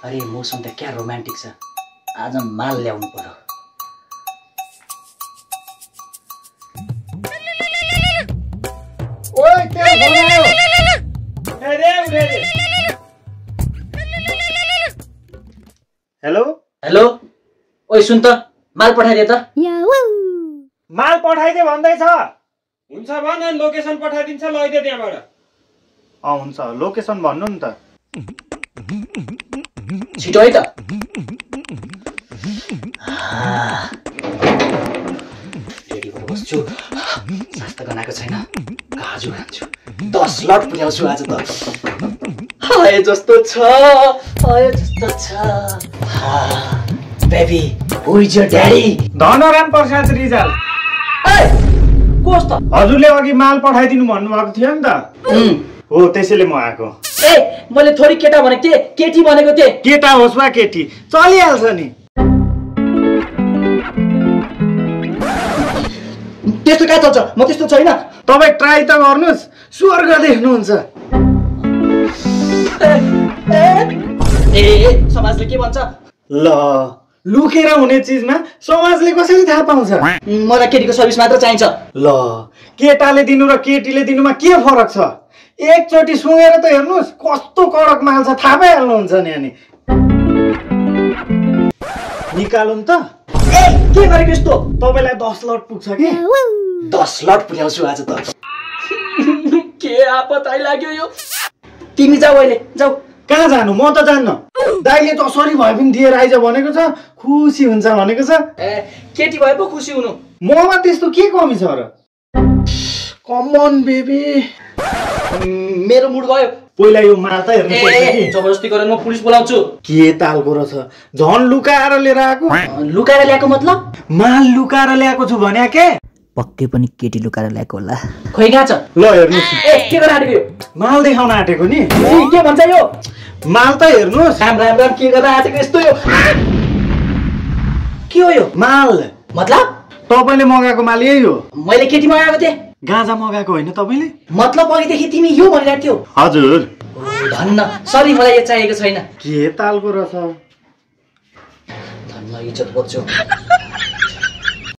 अरे मौसम त क्या रोमान्टिक छ। आज माल ल्याउनु पर्यो। ओइ तेल बनायो। हेलो हेलो, ओइ सुन त, माल पठाइदे त। माल पठाइदे भन्दैछ। हुन्छ भन, लोकेसन पठाइदिन्छ, लैदे त्यहाँबाट। हुन्छ, लोकेसन भन्नु नि त। छिटो है त। रेडी भएर बस्छु। सास त गनाएको छैन, काजु खान्छु। 10 लट पुर्याउँछु आज त। हाय जस्तो छ, हाय जस्तो छ। Baby, who is your daddy? Dhanram Prasad Rijal. ए, कोस त? हजुरले अघि माल पठाइदिनु भन्नुभएको थियो नि त। हो, त्यसैले म आएको। ए, मैले थोरै केटा भनेको थिएँ, केटी भनेको थिएँ। केटा होस् वा केटी, चलिहाल्छ नि। त्यस्तो कहाँ चल्छ? म त्यस्तो छैन। तपाईँ ट्राई त गर्नुहोस्, स्वर्ग देख्नुहुन्छ। ए, समाजले के भन्छ? ल, लुकेर हुने चिजमा समाजले कसरी थाहा पाउँछ? मलाई केटीको सर्भिस मात्र चाहिन्छ। ल, केटाले दिनु र केटीले दिनुमा के फरक छ? एकचोटि सुँगेर त हेर्नुहोस्, कस्तो कडक माल छ, थाहा पाइहाल्नुहुन्छ नि। अनि निकालौँ त? ए, के गरेको यस्तो? तपाईँलाई 10 लट पुग्छ कि? 10 लट पुर्याउँछु आज त। के आपत आइलाग्यो यो। तिमी जाऊ अहिले, जाऊ। कहाँ जानु? म त जान्न। दाइले जसरी भए पनि दिएर आइज भनेको छ, खुसी हुन्छ भनेको छ। ए, केटी भए पो खुसी हुनु। ममा त्यस्तो के कमी छ र? Common baby. मेरो मुड गयो। पहिला यो माल त हेर्नु पर्छ कि। जबरजस्ती गरेर म पुलिस बोलाउँछु। के तालको रहेछ, झन् लुकाएर लिएर आएको। लुकाएर ल्याएको मतलब? माल लुकाएर ल्याएको छु भन्या के? पक्कै पनि केटी लुकाएर ल्याएको होला। खोइ कहाँ छ? ल हेर्नुहोस्। ए, के गर्न आँटेको यो? माल देखाउन आँटेको नि। के भन्छ यो? माल त हेर्नुहोस्। राम राम राम, के गर्न आँटेको यस्तो यो? के हो यो? माल मतलब? तपाईँले मगाएको माल यही हो। मैले केटी मगाएको थिएँ। गाँजा मगाएको होइन तपाईँले? मतलब अघिदेखि तिमी यो भनिरहेको थियौ। हजुर। धन्न, सरी, मलाई यो चाहिएको छैन। के तालको रहेछ? धन्न, इज्जत बच्चो।